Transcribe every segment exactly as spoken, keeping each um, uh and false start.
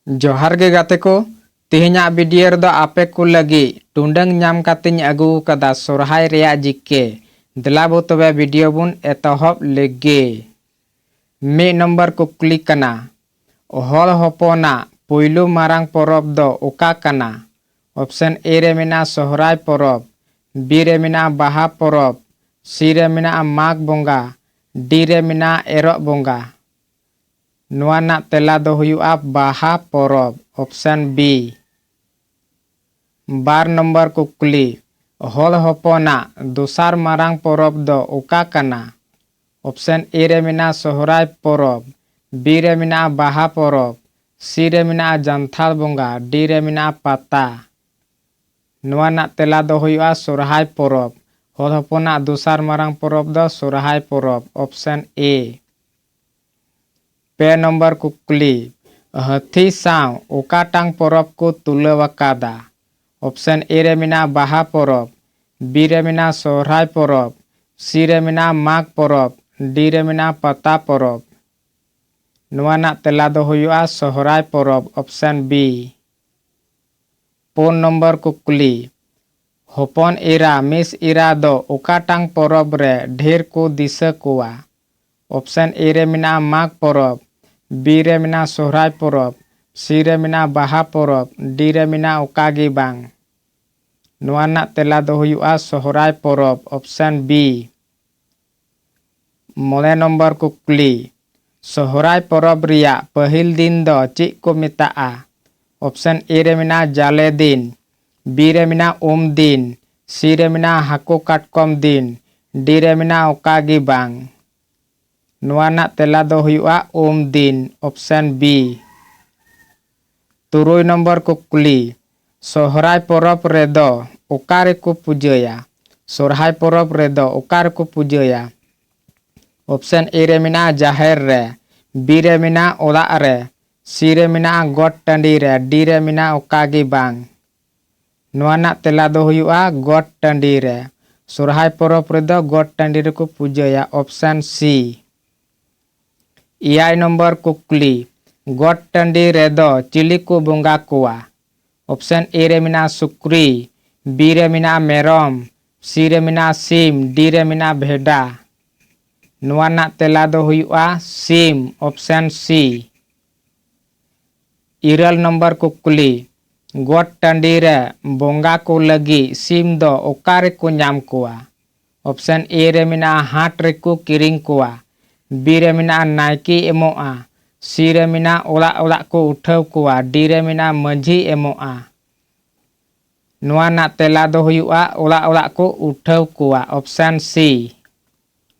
ᱡᱚᱦᱟᱨ ᱜᱮ ᱜᱟᱛᱮ ᱠᱚ, ᱛᱮᱦᱮᱧᱟᱜ ᱵᱷᱤᱰᱤᱭᱳ ᱨᱮᱫᱚ ᱟᱯᱮ ᱠᱚ ᱞᱟᱹᱜᱤᱫ ᱴᱩᱰᱟᱹᱝ ᱧᱟᱢ ᱠᱟᱛᱮᱧ ᱟᱹᱜᱩ ᱟᱠᱟᱫᱟ ᱥᱚᱨᱦᱟᱭ ᱨᱮᱭᱟᱜ ᱡᱤᱠᱮ᱾ ᱫᱮᱞᱟ ᱵᱚ ᱛᱚᱵᱮ ᱵᱷᱤᱰᱤᱭᱳ ᱵᱚᱱ ᱮᱛᱚᱦᱚᱵ ᱞᱮᱜᱮ᱾ ᱢᱤᱫ ᱱᱚᱢᱵᱚᱨ ᱠᱩᱠᱞᱤ ᱠᱟᱱᱟ, ᱦᱚᱲ ᱦᱚᱯᱚᱱᱟᱜ ᱯᱩᱭᱞᱩ ᱢᱟᱨᱟᱝ ᱯᱚᱨᱚᱵᱽ ᱫᱚ ᱚᱠᱟ ᱠᱟᱱᱟ? ᱚᱯᱥᱮᱱ ᱮ ᱨᱮ ᱢᱮᱱᱟᱜᱼᱟ ᱥᱚᱦᱨᱟᱭ ᱯᱚᱨᱚᱵᱽ, ᱵᱤ ᱨᱮ ᱢᱮᱱᱟᱜᱼᱟ ᱵᱟᱦᱟ ᱯᱚᱨᱚᱵᱽ, ᱥᱤ ᱨᱮ ᱢᱮᱱᱟᱜᱼᱟ ᱢᱟᱜᱽ ᱵᱚᱸᱜᱟ, ᱰᱤ ᱨᱮ ᱢᱮᱱᱟᱜᱼᱟ ᱮᱨᱚᱜ ᱵᱚᱸᱜᱟ᱾ ᱱᱚᱣᱟ ᱨᱮᱱᱟᱜ ᱛᱮᱞᱟ ᱫᱚ ᱦᱩᱭᱩᱜᱼᱟ ᱵᱟᱦᱟ ᱯᱚᱨᱚᱵᱽ, ᱚᱯᱥᱮᱱ ᱵᱤ᱾ ᱵᱟᱨ ᱱᱚᱢᱵᱚᱨ ᱠᱩᱠᱞᱤ, ᱦᱚᱲ ᱦᱚᱯᱚᱱᱟᱜ ᱫᱚᱥᱟᱨ ᱢᱟᱨᱟᱝ ᱯᱚᱨᱚᱵᱽ ᱫᱚ ᱚᱠᱟ ᱠᱟᱱᱟ? ᱚᱯᱥᱮᱱ ᱮ ᱨᱮ ᱢᱮᱱᱟᱜᱼᱟ ᱥᱚᱦᱨᱟᱭ ᱯᱚᱨᱚᱵᱽ, ᱵᱤ ᱨᱮ ᱢᱮᱱᱟᱜᱼᱟ ᱵᱟᱦᱟ ᱯᱚᱨᱚᱵᱽ, ᱥᱤ ᱨᱮ ᱢᱮᱱᱟᱜᱼᱟ ᱡᱟᱱᱛᱷᱟᱲ ᱵᱚᱸᱜᱟ, ᱰᱤ ᱨᱮ ᱢᱮᱱᱟᱜᱼᱟ ᱯᱟᱛᱟ᱾ ᱱᱚᱣᱟ ᱨᱮᱱᱟᱜ ᱛᱮᱞᱟ ᱫᱚ ᱦᱩᱭᱩᱜᱼᱟ ᱥᱚᱨᱦᱟᱭ ᱯᱚᱨᱚᱵᱽ᱾ ᱦᱚᱲ ᱦᱚᱯᱚᱱᱟᱜ ᱫᱚᱥᱟᱨ ᱢᱟᱨᱟᱝ ᱯᱚᱨᱚᱵᱽ ᱫᱚ ᱥᱚᱨᱦᱟᱭ ᱯᱚᱨᱚᱵᱽ, ᱚᱯᱥᱮᱱ ᱮ᱾ ᱯᱮ ᱱᱚᱢᱵᱚᱨ ᱠᱩᱠᱞᱤ, ᱦᱟᱹᱛᱤ ᱥᱟᱶ ᱚᱠᱟᱴᱟᱝ ᱯᱚᱨᱚᱵᱽ ᱠᱚ ᱛᱩᱞᱟᱹᱣ ᱟᱠᱟᱫᱟ? ᱚᱯᱥᱮᱱ ᱮ ᱨᱮ ᱢᱮᱱᱟᱜᱼᱟ ᱵᱟᱦᱟ ᱯᱚᱨᱚᱵᱽ, ᱵᱤ ᱨᱮ ᱢᱮᱱᱟᱜᱼᱟ ᱥᱚᱦᱨᱟᱭ ᱯᱚᱨᱚᱵᱽ, ᱥᱤ ᱨᱮ ᱢᱮᱱᱟᱜᱼᱟ ᱢᱟᱜᱽ ᱯᱚᱨᱚᱵᱽ, ᱰᱤ ᱨᱮ ᱢᱮᱱᱟᱜᱼᱟ ᱯᱟᱛᱟ ᱯᱚᱨᱚᱵᱽ᱾ ᱱᱚᱣᱟ ᱨᱮᱱᱟᱜ ᱛᱮᱞᱟ ᱫᱚ ᱦᱩᱭᱩᱜᱼᱟ ᱥᱚᱦᱨᱟᱭ ᱯᱚᱨᱚᱵᱽ, ᱚᱯᱥᱮᱱ ᱵᱤ᱾ ᱯᱩᱱ ᱱᱚᱢᱵᱚᱨ ᱠᱩᱠᱞᱤ, ᱦᱚᱯᱚᱱ ᱮᱨᱟ, ᱢᱤᱥ ᱮᱨᱟ ᱫᱚ ᱚᱠᱟᱴᱟᱝ ᱯᱚᱨᱚᱵᱽ ᱨᱮ ᱰᱷᱮᱨ ᱠᱚ ᱫᱤᱥᱟᱹ ᱠᱚᱣᱟ? ᱚᱯᱥᱮᱱ ᱮ ᱨᱮ ᱢᱮᱱᱟᱜᱼᱟ ᱢᱟᱜᱽ ᱯᱚᱨᱚᱵᱽ, ᱵᱤ ᱨᱮ ᱢᱮᱱᱟᱜᱼᱟ ᱥᱚᱦᱨᱟᱭ ᱯᱚᱨᱚᱵᱽ, ᱥᱤ ᱨᱮ ᱢᱮᱱᱟᱜᱼᱟ ᱵᱟᱦᱟ ᱯᱚᱨᱚᱵᱽ, ᱰᱤ ᱨᱮ ᱢᱮᱱᱟᱜᱼᱟ ᱚᱠᱟ ᱜᱮ ᱵᱟᱝ᱾ ᱱᱚᱣᱟ ᱨᱮᱱᱟᱜ ᱛᱮᱞᱟ ᱫᱚ ᱦᱩᱭᱩᱜᱼᱟ ᱥᱚᱦᱨᱟᱭ ᱯᱚᱨᱚᱵᱽ, ᱚᱯᱥᱮᱱ ᱵᱤ᱾ ᱢᱚᱬᱮ ᱱᱚᱢᱵᱚᱨ ᱠᱩᱠᱞᱤ, ᱥᱚᱦᱨᱟᱭ ᱯᱚᱨᱚᱵᱽ ᱨᱮᱭᱟᱜ ᱯᱟᱹᱦᱤᱞ ᱫᱤᱱ ᱫᱚ ᱪᱮᱫ ᱠᱚ ᱢᱮᱛᱟᱜᱼᱟ? ᱚᱯᱥᱮᱱ ᱮ ᱨᱮ ᱢᱮᱱᱟᱜᱼᱟ ᱡᱟᱞᱮ ᱫᱤᱱ, ᱵᱤ ᱨᱮ ᱢᱮᱱᱟᱜᱼᱟ ᱩᱢ ᱫᱤᱱ, ᱥᱤ ᱨᱮ ᱢᱮᱱᱟᱜᱼᱟ ᱦᱟᱹᱠᱩ ᱠᱟᱴᱠᱚᱢ ᱫᱤᱱ, ᱰᱤ ᱨᱮ ᱢᱮᱱᱟᱜᱼᱟ ᱚᱠᱟ ᱜᱮ ᱵᱟᱝ᱾ ᱱᱚᱣᱟ ᱨᱮᱱᱟᱜ ᱛᱮᱞᱟ ᱫᱚ ᱦᱩᱭᱩᱜᱼᱟ ᱩᱢ ᱫᱤᱱ, ᱚᱯᱥᱮᱱ ᱵᱤ᱾ ᱛᱩᱨᱩᱭ ᱱᱚᱢᱵᱚᱨ ᱠᱩᱠᱞᱤ, ᱥᱚᱦᱨᱟᱭ ᱯᱚᱨᱚᱵᱽ ᱨᱮᱫᱚ ᱚᱠᱟ ᱨᱮᱠᱚ ᱯᱩᱡᱟᱹᱭᱟ? ᱥᱚᱦᱨᱟᱭ ᱯᱚᱨᱚᱵᱽ ᱨᱮᱫᱚ ᱚᱠᱟ ᱨᱮᱠᱚ ᱯᱩᱡᱟᱹᱭᱟ? ᱚᱯᱥᱮᱱ ᱮ ᱨᱮ ᱢᱮᱱᱟᱜᱼᱟ ᱡᱟᱦᱮᱨ ᱨᱮ, ᱵᱤ ᱨᱮ ᱢᱮᱱᱟᱜᱼᱟ ᱚᱲᱟᱜ ᱨᱮ, ᱥᱤ ᱨᱮ ᱢᱮᱱᱟᱜᱼᱟ ᱜᱚᱴ ᱴᱟᱺᱰᱤ ᱨᱮ, ᱰᱤ ᱨᱮ ᱢᱮᱱᱟᱜᱼᱟ ᱚᱠᱟ ᱜᱮ ᱵᱟᱝ᱾ ᱱᱚᱣᱟ ᱨᱮᱱᱟᱜ ᱛᱮᱞᱟ ᱫᱚ ᱦᱩᱭᱩᱜᱼᱟ ᱜᱚᱴ ᱴᱟᱺᱰᱤ ᱨᱮ᱾ ᱥᱚᱦᱨᱟᱭ ᱯᱚᱨᱚᱵᱽ ᱨᱮᱫᱚ ᱜᱚᱴ ᱴᱟᱺᱰᱤ ᱨᱮᱠᱚ ᱯᱩᱡᱟᱹᱭᱟ, ᱚᱯᱥᱮᱱ ᱥᱤ᱾ ᱮᱭᱟᱭ ᱱᱚᱢᱵᱚᱨ ᱠᱩᱠᱞᱤ, ᱜᱚᱴ ᱴᱟᱺᱰᱤ ᱨᱮᱫᱚ ᱪᱤᱞᱤ ᱠᱚ ᱵᱚᱸᱜᱟ ᱠᱚᱣᱟ? ᱚᱯᱥᱮᱱ ᱮ ᱨᱮ ᱢᱮᱱᱟᱜᱼᱟ ᱥᱩᱠᱨᱤ, ᱵᱤ ᱨᱮ ᱢᱮᱱᱟᱜᱼᱟ ᱢᱮᱨᱚᱢ, ᱥᱤ ᱨᱮ ᱢᱮᱱᱟᱜᱼᱟ ᱥᱤᱢ, ᱰᱤ ᱨᱮ ᱢᱮᱱᱟᱜᱼᱟ ᱵᱷᱮᱰᱟ᱾ ᱱᱚᱣᱟ ᱨᱮᱱᱟᱜ ᱛᱮᱞᱟ ᱫᱚ ᱦᱩᱭᱩᱜᱼᱟ ᱥᱤᱢ, ᱚᱯᱥᱮᱱ ᱥᱤ᱾ ᱤᱨᱟᱹᱞ ᱱᱚᱢᱵᱚᱨ ᱠᱩᱠᱞᱤ, ᱜᱚᱴ ᱴᱟᱺᱰᱤ ᱨᱮ ᱵᱚᱸᱜᱟ ᱠᱚ ᱞᱟᱹᱜᱤᱫ ᱥᱤᱢ ᱫᱚ ᱚᱠᱟ ᱨᱮᱠᱚ ᱧᱟᱢ ᱠᱚᱣᱟ? ᱚᱯᱥᱮᱱ ᱮ ᱨᱮ ᱢᱮᱱᱟᱜᱼᱟ ᱦᱟᱴ ᱨᱮᱠᱚ ᱠᱤᱨᱤᱧ ᱠᱚᱣᱟ, ᱵᱤ ᱨᱮ ᱢᱮᱱᱟᱜᱼᱟ ᱱᱟᱭᱠᱮ ᱮᱢᱚᱜᱼᱟ, ᱥᱤ ᱨᱮ ᱢᱮᱱᱟᱜᱼᱟ ᱚᱲᱟᱜ ᱚᱲᱟᱜ ᱠᱚ ᱩᱴᱷᱟᱹᱣ ᱠᱚᱣᱟ, ᱰᱤ ᱨᱮ ᱢᱮᱱᱟᱜᱼᱟ ᱢᱟᱹᱡᱷᱤ ᱮᱢᱚᱜᱼᱟ᱾ ᱱᱚᱣᱟ ᱨᱮᱱᱟᱜ ᱛᱮᱞᱟ ᱫᱚ ᱦᱩᱭᱩᱜᱼᱟ ᱚᱲᱟᱜ ᱚᱲᱟᱜ ᱠᱚ ᱩᱴᱷᱟᱹᱣ ᱠᱚᱣᱟ, ᱚᱯᱥᱮᱱ ᱥᱤ᱾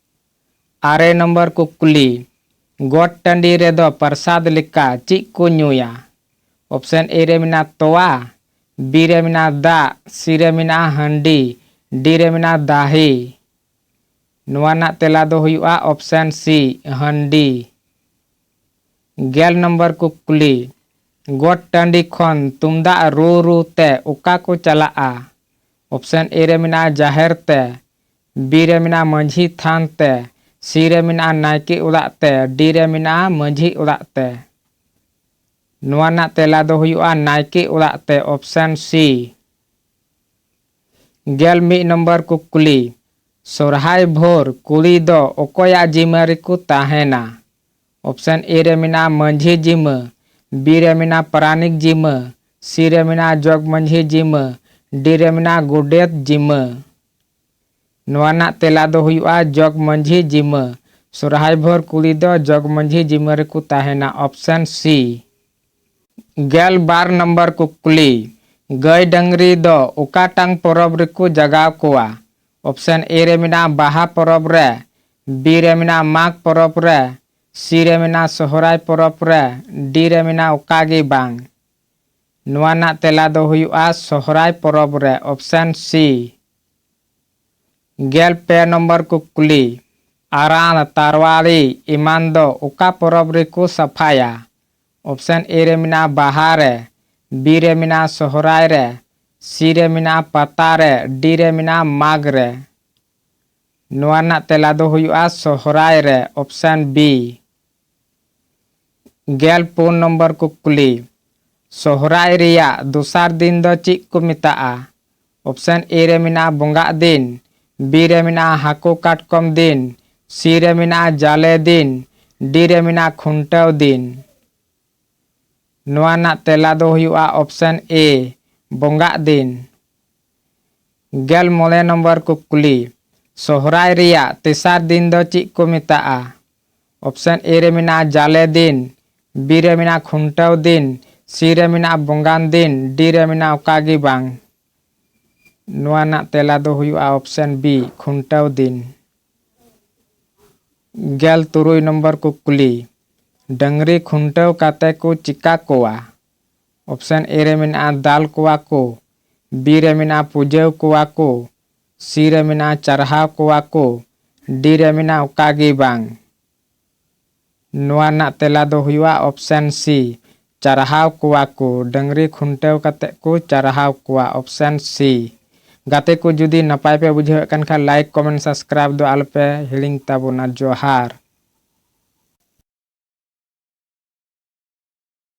ᱟᱨᱮ ᱱᱚᱢᱵᱚᱨ ᱠᱩᱠᱞᱤ, ᱜᱚᱴ ᱴᱟᱺᱰᱤ ᱨᱮᱫᱚ ᱯᱨᱚᱥᱟᱫ ᱞᱮᱠᱟ ᱪᱮᱫ ᱠᱚ ᱧᱩᱭᱟ? ᱚᱯᱥᱮᱱ ᱮ ᱨᱮ ᱢᱮᱱᱟᱜᱼᱟ ᱛᱚᱣᱟ, ᱵᱤ ᱨᱮ ᱢᱮᱱᱟᱜᱼᱟ ᱫᱟᱜ, ᱥᱤ ᱨᱮ ᱢᱮᱱᱟᱜᱼᱟ ᱦᱟᱺᱰᱤ, ᱰᱤ ᱨᱮ ᱢᱮᱱᱟᱜᱼᱟ ᱫᱟᱦᱤ᱾ ᱱᱚᱣᱟ ᱨᱮᱱᱟᱜ ᱛᱮᱞᱟ ᱫᱚ ᱦᱩᱭᱩᱜᱼᱟ ᱚᱯᱥᱮᱱ ᱥᱤ, ᱦᱟᱺᱰᱤ᱾ ᱜᱮᱞ ᱱᱚᱢᱵᱚᱨ ᱠᱩᱠᱞᱤ, ᱜᱚᱴ ᱴᱟᱺᱰᱤ ᱠᱷᱚᱱ ᱛᱩᱢᱫᱟᱜ ᱨᱩ ᱨᱩ ᱛᱮ ᱚᱠᱟ ᱠᱚ ᱪᱟᱞᱟᱜᱼᱟ? ᱚᱯᱥᱮᱱ ᱮ ᱨᱮ ᱢᱮᱱᱟᱜᱼᱟ ᱡᱟᱦᱮᱨ ᱛᱮ, ᱵᱤ ᱨᱮ ᱢᱮᱱᱟᱜᱼᱟ ᱢᱟᱹᱡᱷᱤ ᱛᱷᱟᱱ ᱛᱮ, ᱥᱤ ᱨᱮ ᱢᱮᱱᱟᱜᱼᱟ ᱱᱟᱭᱠᱮ ᱚᱲᱟᱜ ᱛᱮ, ᱰᱤ ᱨᱮ ᱢᱮᱱᱟᱜᱼᱟ ᱢᱟᱹᱡᱷᱤ ᱚᱲᱟᱜ ᱛᱮ᱾ ᱱᱚᱣᱟ ᱨᱮᱱᱟᱜ ᱛᱮᱞᱟ ᱫᱚ ᱦᱩᱭᱩᱜᱼᱟ ᱱᱟᱭᱠᱮ ᱚᱲᱟᱜ ᱛᱮ, ᱚᱯᱥᱮᱱ ᱥᱤ᱾ ᱜᱮᱞ ᱢᱤᱫ ᱱᱚᱢᱵᱚᱨ ᱠᱩᱠᱞᱤ, ᱥᱚᱨᱦᱟᱭ ᱵᱷᱳᱨ ᱠᱩᱲᱤ ᱫᱚ ᱚᱠᱚᱭᱟᱜ ᱡᱤᱢᱟᱹ ᱨᱮᱠᱚ ᱛᱟᱦᱮᱱᱟ? ᱚᱯᱥᱮᱱ ᱮ ᱨᱮ ᱢᱮᱱᱟᱜᱼᱟ ᱢᱟᱹᱡᱷᱤ ᱡᱤᱢᱟᱹ, ᱵᱤ ᱨᱮ ᱢᱮᱱᱟᱜᱼᱟ ᱯᱟᱨᱟᱱᱤᱠ ᱡᱤᱢᱟᱹ, ᱥᱤ ᱨᱮ ᱢᱮᱱᱟᱜᱼᱟ ᱡᱚᱜᱽ ᱢᱟᱹᱡᱷᱤ ᱡᱤᱢᱟᱹ, ᱰᱤ ᱨᱮ ᱢᱮᱱᱟᱜᱼᱟ ᱜᱚᱰᱮᱛ ᱡᱤᱢᱟᱹ᱾ ᱱᱚᱣᱟ ᱨᱮᱱᱟᱜ ᱛᱮᱞᱟ ᱫᱚ ᱦᱩᱭᱩᱜᱼᱟ ᱡᱚᱜᱽ ᱢᱟᱹᱡᱷᱤ ᱡᱤᱢᱟᱹ᱾ ᱥᱚᱨᱦᱟᱭ ᱵᱷᱳᱨ ᱠᱩᱲᱤ ᱫᱚ ᱡᱚᱜᱽ ᱢᱟᱹᱡᱷᱤ ᱡᱤᱢᱟᱹ ᱨᱮᱠᱚ ᱛᱟᱦᱮᱱᱟ, ᱚᱯᱥᱮᱱ ᱥᱤ᱾ ᱜᱮᱞ ᱵᱟᱨ ᱱᱚᱢᱵᱚᱨ ᱠᱩᱠᱞᱤ, ᱜᱟᱹᱭ ᱰᱟᱹᱝᱨᱤ ᱫᱚ ᱚᱠᱟᱴᱟᱝ ᱯᱚᱨᱚᱵᱽ ᱨᱮᱠᱚ ᱡᱟᱜᱟᱣ ᱠᱚᱣᱟ? ᱚᱯᱥᱮᱱ ᱮ ᱨᱮ ᱢᱮᱱᱟᱜᱼᱟ ᱵᱟᱦᱟ ᱯᱚᱨᱚᱵᱽ ᱨᱮ, ᱵᱤ ᱨᱮ ᱢᱮᱱᱟᱜᱼᱟ ᱢᱟᱜᱽ ᱯᱚᱨᱚᱵᱽ ᱨᱮ, ᱥᱤ ᱨᱮ ᱢᱮᱱᱟᱜᱼᱟ ᱥᱚᱦᱨᱟᱭ ᱯᱚᱨᱚᱵᱽ ᱨᱮ, ᱰᱤ ᱨᱮ ᱢᱮᱱᱟᱜᱼᱟ ᱚᱠᱟ ᱜᱮ ᱵᱟᱝ᱾ ᱱᱚᱣᱟ ᱨᱮᱱᱟᱜ ᱛᱮᱞᱟ ᱫᱚ ᱦᱩᱭᱩᱜᱼᱟ ᱥᱚᱦᱨᱟᱭ ᱯᱚᱨᱚᱵᱽ ᱨᱮ, ᱚᱯᱥᱮᱱ ᱥᱤ᱾ ᱜᱮᱞ ᱯᱮ ᱱᱚᱢᱵᱚᱨ ᱠᱩᱠᱞᱤ, ᱟᱨᱟᱬ, ᱛᱟᱨᱣᱟᱲᱤ ᱮᱢᱟᱱ ᱫᱚ ᱚᱠᱟ ᱯᱚᱨᱚᱵᱽ ᱨᱮᱠᱚ ᱥᱟᱯᱷᱟᱭᱟ? ᱚᱯᱥᱮᱱ ᱮ ᱨᱮ ᱢᱮᱱᱟᱜᱼᱟ ᱵᱟᱦᱟ ᱨᱮ, ᱵᱤ ᱨᱮ ᱢᱮᱱᱟᱜᱼᱟ ᱥᱚᱦᱨᱟᱭ ᱨᱮ, ᱥᱤ ᱨᱮ ᱢᱮᱱᱟᱜᱼᱟ ᱯᱟᱛᱟ ᱨᱮ, ᱰᱤ ᱨᱮ ᱢᱮᱱᱟᱜᱼᱟ ᱢᱟᱜᱽ ᱨᱮ᱾ ᱱᱚᱣᱟ ᱨᱮᱱᱟᱜ ᱛᱮᱞᱟ ᱫᱚ ᱦᱩᱭᱩᱜᱼᱟ ᱥᱚᱦᱨᱟᱭ ᱨᱮ, ᱚᱯᱥᱮᱱ ᱵᱤ᱾ ᱜᱮᱞ ᱯᱩᱱ ᱱᱚᱢᱵᱚᱨ ᱠᱩᱠᱞᱤ, ᱥᱚᱦᱨᱟᱭ ᱨᱮᱭᱟᱜ ᱫᱚᱥᱟᱨ ᱫᱤᱱ ᱫᱚ ᱪᱮᱫ ᱠᱚ ᱢᱮᱛᱟᱜᱼᱟ? ᱚᱯᱥᱮᱱ ᱮ ᱨᱮ ᱢᱮᱱᱟᱜᱼᱟ ᱵᱚᱸᱜᱟᱜ ᱫᱤᱱ, ᱵᱤ ᱨᱮ ᱢᱮᱱᱟᱜᱼᱟ ᱦᱟᱹᱠᱩ ᱠᱟᱴᱠᱚᱢ ᱫᱤᱱ, ᱥᱤ ᱨᱮ ᱢᱮᱱᱟᱜᱼᱟ ᱡᱟᱞᱮ ᱫᱤᱱ, ᱰᱤ ᱨᱮ ᱢᱮᱱᱟᱜᱼᱟ ᱠᱷᱩᱱᱴᱟᱹᱣ ᱫᱤᱱ᱾ ᱱᱚᱣᱟ ᱨᱮᱱᱟᱜ ᱛᱮᱞᱟ ᱫᱚ ᱦᱩᱭᱩᱜᱼᱟ ᱚᱯᱥᱮᱱ ᱮ, ᱵᱚᱸᱜᱟᱜ ᱫᱤᱱ᱾ ᱜᱮᱞ ᱢᱚᱬᱮ ᱱᱚᱢᱵᱚᱨ ᱠᱩᱠᱞᱤ, ᱥᱚᱦᱨᱟᱭ ᱨᱮᱭᱟᱜ ᱛᱮᱥᱟᱨ ᱫᱤᱱ ᱫᱚ ᱪᱮᱫ ᱠᱚ ᱢᱮᱛᱟᱜᱼᱟ? ᱚᱯᱥᱮᱱ ᱮ ᱨᱮ ᱢᱮᱱᱟᱜᱼᱟ ᱡᱟᱞᱮ ᱫᱤᱱ, ᱵᱤ ᱨᱮ ᱢᱮᱱᱟᱜᱼᱟ ᱠᱷᱩᱱᱴᱟᱹᱣ ᱫᱤᱱ, ᱥᱤ ᱨᱮ ᱢᱮᱱᱟᱜᱼᱟ ᱵᱚᱸᱜᱟᱱ ᱫᱤᱱ, ᱰᱤ ᱨᱮ ᱢᱮᱱᱟᱜᱼᱟ ᱚᱠᱟ ᱜᱮ ᱵᱟᱝ᱾ ᱱᱚᱣᱟ ᱨᱮᱱᱟᱜ ᱛᱮᱞᱟ ᱫᱚ ᱦᱩᱭᱩᱜᱼᱟ ᱚᱯᱥᱮᱱ ᱵᱤ, ᱠᱷᱩᱱᱴᱟᱹᱣ ᱫᱤᱱ᱾ ᱜᱮᱞ ᱛᱩᱨᱩᱭ ᱱᱚᱢᱵᱚᱨ ᱠᱩᱠᱞᱤ, ᱰᱟᱹᱝᱨᱤ ᱠᱷᱩᱱᱴᱟᱹᱣ ᱠᱟᱛᱮ ᱠᱚ ᱪᱤᱠᱟ ᱠᱚᱣᱟ? ᱚᱯᱥᱮᱱ ᱮ ᱨᱮ ᱢᱮᱱᱟᱜᱼᱟ ᱫᱟᱞ ᱠᱚᱣᱟ ᱠᱚ, ᱵᱤ ᱨᱮ ᱢᱮᱱᱟᱜᱼᱟ ᱯᱩᱡᱟᱹᱣ ᱠᱚᱣᱟ ᱠᱚ, ᱥᱤ ᱨᱮ ᱢᱮᱱᱟᱜᱼᱟ ᱪᱟᱨᱦᱟᱣ ᱠᱚᱣᱟ ᱠᱚ, ᱰᱤ ᱨᱮ ᱢᱮᱱᱟᱜᱼᱟ ᱚᱠᱟ ᱜᱮ ᱵᱟᱝ᱾ ᱱᱚᱣᱟ ᱨᱮᱱᱟᱜ ᱛᱮᱞᱟ ᱫᱚ ᱦᱩᱭᱩᱜᱼᱟ ᱚᱯᱥᱮᱱ ᱥᱤ, ᱪᱟᱨᱦᱟᱣ ᱠᱚᱣᱟ ᱠᱚ, ᱰᱟᱹᱝᱨᱤ ᱠᱷᱩᱱᱴᱟᱹᱣ ᱠᱟᱛᱮ ᱠᱚ ᱪᱟᱨᱦᱟᱣ ᱠᱚᱣᱟ, ᱚᱯᱥᱮᱱ ᱥᱤ᱾ ᱜᱟᱛᱮ ᱠᱚ ᱡᱩᱫᱤ ᱱᱟᱯᱟᱭ ᱯᱮ ᱵᱩᱡᱷᱟᱹᱣᱮᱫ ᱠᱟᱱ ᱠᱷᱟᱱ like, comment, subscribe ᱫᱚ ᱟᱞᱚᱯᱮ ᱦᱤᱲᱤᱧ ᱛᱟᱵᱚᱱᱟ᱾ ᱡᱚᱦᱟᱨ᱾